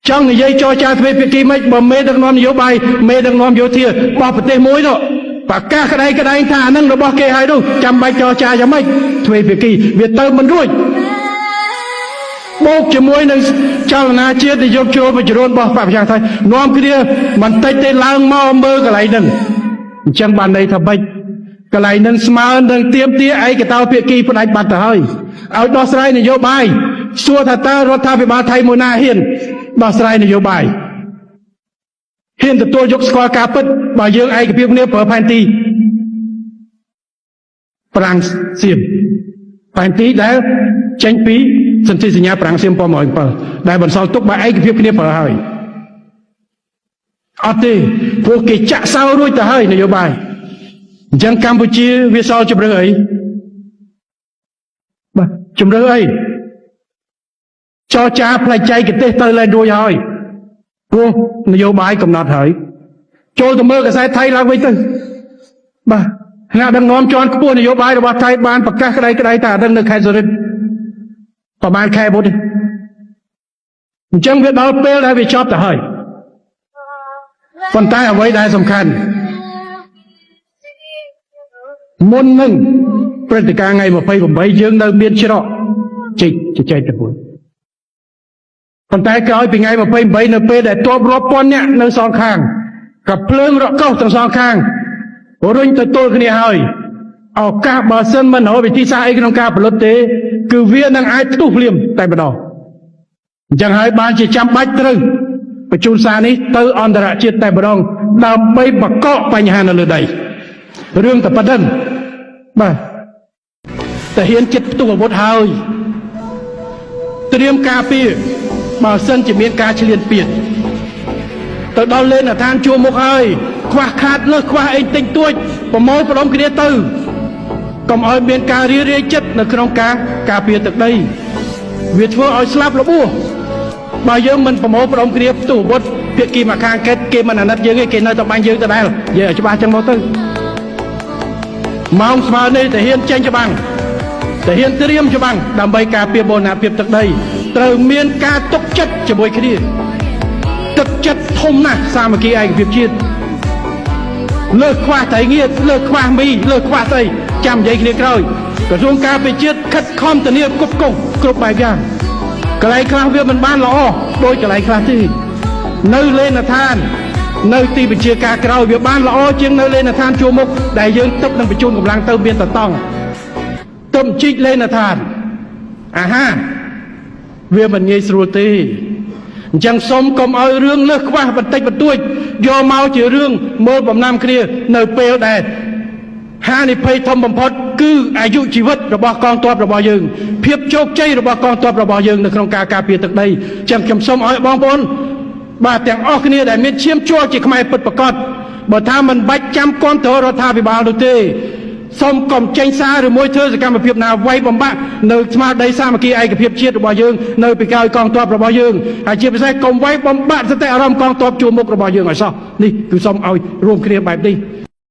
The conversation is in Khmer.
ចង់និយាយចរចាទ្វេភាគីមិនបើមេដឹកនាំនយោបាយមេដឹកនាំយោធារបស់ប្រទេសមួយនោះប្រកាសក្តែងក្តែងថាអានឹងរបស់គេហើយនោះចាំបាច់ចរចាយ៉ាងម៉េចទ្វេភាគីវាទៅមិនរួចបូកជាមួយនឹងចលនាជាតិនិយមចូលមួយចំនួនរបស់បព្វជិថៃនាំគ្នាមិនតិចទេឡើងមកមើលកន្លែងហ្នឹងអញ្ចឹងបានន័យថាម៉េចកន្លែងហ្នឹងស្មើនឹងទៀមទាឯកតោភាគីផ្ដាច់បាត់ទៅហើយឲ្យដោះស្រាយនយោបាយសួរថាតើរដ្ឋាភិបាលថៃមួយណាហ៊ានដោះស្រាយនយោបាយហ៊ានទទួលយកស្គាល់ការពិតបើយើងឯកភាពគ្នាប្រើផែនទីប្រាំងសៀមផែនទីដែលចេញពីសន្ធិសញ្ញាប្រាំងសៀម1907ដែលបន្សល់ទុកបើឯកភាពគ្នាប្រើហើយអត់ទេព្រោះគេចាក់សោរួចទៅហើយនយោបាយអញ្ចឹងកម្ពុជាវាសល់ជំរឿអីបាទជំរឿអីចរចាផ្នែកចែកទេសទៅលែងរួចហើយព្រោះនយោបាយកំណត់ហើយចូលទៅមើលកាសែតថៃឡើងវិញទៅបាទថ្នាក់ដឹកនាំជាន់ខ្ពស់នយោបាយរបស់ថៃបានប្រកាសក្តីក្តីថាដឹងនៅខេត្តសុរិន្ទប្រហែលខែមុននេះអញ្ចឹងវាដល់ពេលដែលវាចប់ទៅហើយប៉ុន្តែអ្វីដែលសំខាន់មុននឹងព្រឹត្តិការណ៍ថ្ងៃ28យើងនៅមានច្រកជិកជជែកទៅមួយប៉ុន្តែក្រោយពីថ្ងៃ28នៅពេលដែលទ័ពរាប់ពាន់នាក់នៅសងខាងក៏ភ្លើងរកោសទាំងសងខាងរុញទៅទល់គ្នាហើយឱកាសបើសិនមិនរកវិធីសាស្ត្រអីក្នុងការផលិតទេគឺវានឹងអាចផ្ទុះភ្លាមតែម្ដងអញ្ចឹងហើយបានជាចាំបាច់ត្រូវបញ្ជូនសារនេះទៅអន្តរជាតិតែម្ដងដើម្បីបកកបញ្ហានៅលើដីរឿងតែប៉ុណ្្នឹងបាទតែហ៊ានចិត្តផ្ទុះអាវុធហើយត្រៀមការពារបើសិនជាមានការឈ្លានពានទៅដល់លេនដ្ឋានជួរមុខហើយខ្វះខាតលើសខ្វះអីតិចតួចប្រមូលផ្ដុំគ្នាទៅកុំឲ្យមានការរារាយចិត្តនៅក្នុងការការពារទឹកដីវាធ្វើឲ្យស្លាប់របួសបើយើងមិនប្រមូលផ្ដុំគ្នាផ្ទុះអាវុធភាគីមកខាងកេតគេមិនអាណិតយើងទេគេនៅតែបាញ់យើងដដែលនិយាយឲ្យច្បាស់ចឹងមកទៅម៉ោងស្មើនេះទាហានចេញច្បាំងទាហានត្រៀមច្បាំងដើម្បីការពារបូរណភាពទឹកដីត្រូវមានការទុកចិត្តជាមួយគ្នាទឹកចិត្តធំណាស់សាមគ្គីឯកភាពជាតិលើសខ្វះត្រីងៀតលើសខ្វះមីលើសខ្វះស្អីចាំនិយាយគ្នាក្រោយក្រសួងការពារជាតិខិតខំធានាគ្រប់គងគ្រប់បែបយ៉ាងកន្លែងខ្លះវាមិនបានល្អដូចកន្លែងខ្លះទេនៅលេនដ្ឋាននៅទីបញ្ជាការក្រោយវាបានល្អជាងនៅលេនដ្ឋានជួរមុខដែលយើងទឹកនឹងបញ្ជូនកម្លាំងទៅមានតតង់ទំជីកលេនដ្ឋានអាហារវាមិនងាយស្រួលទេអញ្ចឹងសូមកុំឲ្យរឿងលើសខ្វះបន្តិចបន្តួចយកមកជារឿងមើលបំណាំគ្នានៅពេលដែលហានិភ័យធំបំផុតគឺអាយុជីវិតរបស់កងទ័ពរបស់យើងភាពជោគជ័យរបស់កងទ័ពរបស់យើងនៅក្នុងការការពារទឹកដីអញ្ចឹងខ្ញុំសូមឲ្យបងប្អូនបាទទាំងអស់គ្នាដែលមានឈាមជ័រជាខ្មែរពិតប្រាកដបើថាមិនបាច់ចាំគ្រប់គ្រងរដ្ឋាភិបាលនោះទេសូមកុំចេញសារឬមួយធ្វើសកម្មភាពណាវាយបំបាក់នៅស្មារតីសាមគ្គីឯកភាពជាតិរបស់យើងនៅពីក្រោយកងទ័ពរបស់យើងហើយជាពិសេសកុំវាយបំបាក់សតិអារម្មណ៍កងទ័ពជួរមុខរបស់យើងឲ្យសោះនេះគឺសូមឲ្យរួមគ្នាបែបនេះ